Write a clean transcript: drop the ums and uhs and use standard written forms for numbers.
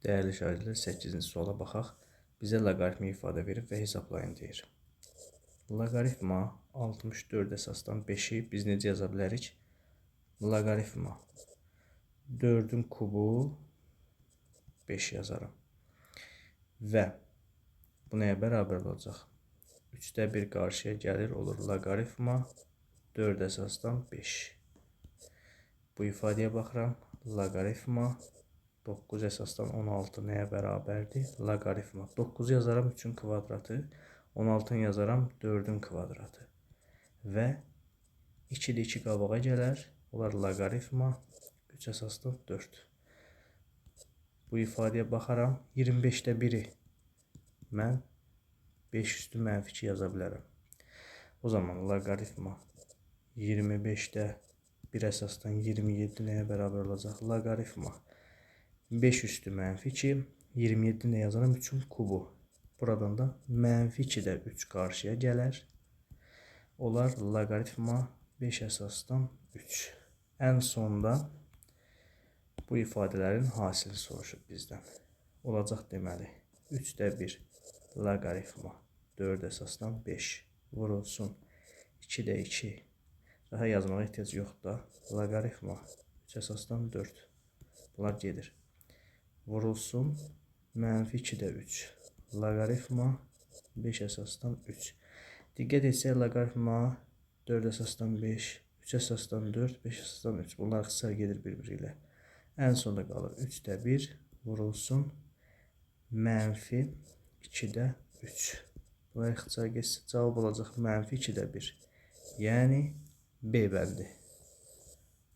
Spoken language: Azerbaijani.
Dəyərli şagirdlər, 8-ci suala baxaq. Bizə loqaritmi ifadə verib və hesablayın deyir. Loqaritma 64 əsasdan 5-i biz necə yaza bilərik? Loqaritma 4-ün kubu 5 yazaram. Və bu nəyə bərabər olacaq? 3-də 1 qarşıya gəlir, olur loqaritma 4 əsasdan 5. Bu ifadəyə baxıram. Loqaritma 9 əsasdan 16 nəyə bərabərdir? Loqaritma 9-u yazaram 3-ün kvadratı, 16-nı yazaram 4-ün kvadratı. Və 2 də 2 qabağa gələr, olar loqaritma 3 əsasdan 4. Bu ifadəyə baxaram, 25-də 1-i mən 5 üstü mənfi 2 yaza bilərəm. O zaman loqaritma 25-də 1 əsasdan 27 nəyə bərabər olacaq? Loqaritma 5 üstü mənfi 2, 27 nə yazaram? 3-ün kubu. Buradan da mənfi 2 də 3 qarşıya gələr. Olar loqaritma 5 əsasdan 3. Ən sonda bu ifadələrin hasili soruşub bizdən. Olacaq deməli 3-də 1 loqaritma 4 əsasdan 5 vurulsun 2-də 2. Daha yazmağa ehtiyac yoxdur da. Loqaritma 3 əsasdan 4. Bunlar gedir. Vurulsun mənfi 2-də 3. Loqaritma 5 əsasdan 3. Diqqət etsək loqaritma 4 əsasdan 5, 3 əsasdan 4, 5 əsasdan 3. Bunlar ixtisar gedir bir-biri ilə. Ən sonda qalır 3-də 1 vurulsun mənfi 2-də 3. Bunlar ixtisar getsə cavab olacaq mənfi 2-də 1. Yəni B bəndi.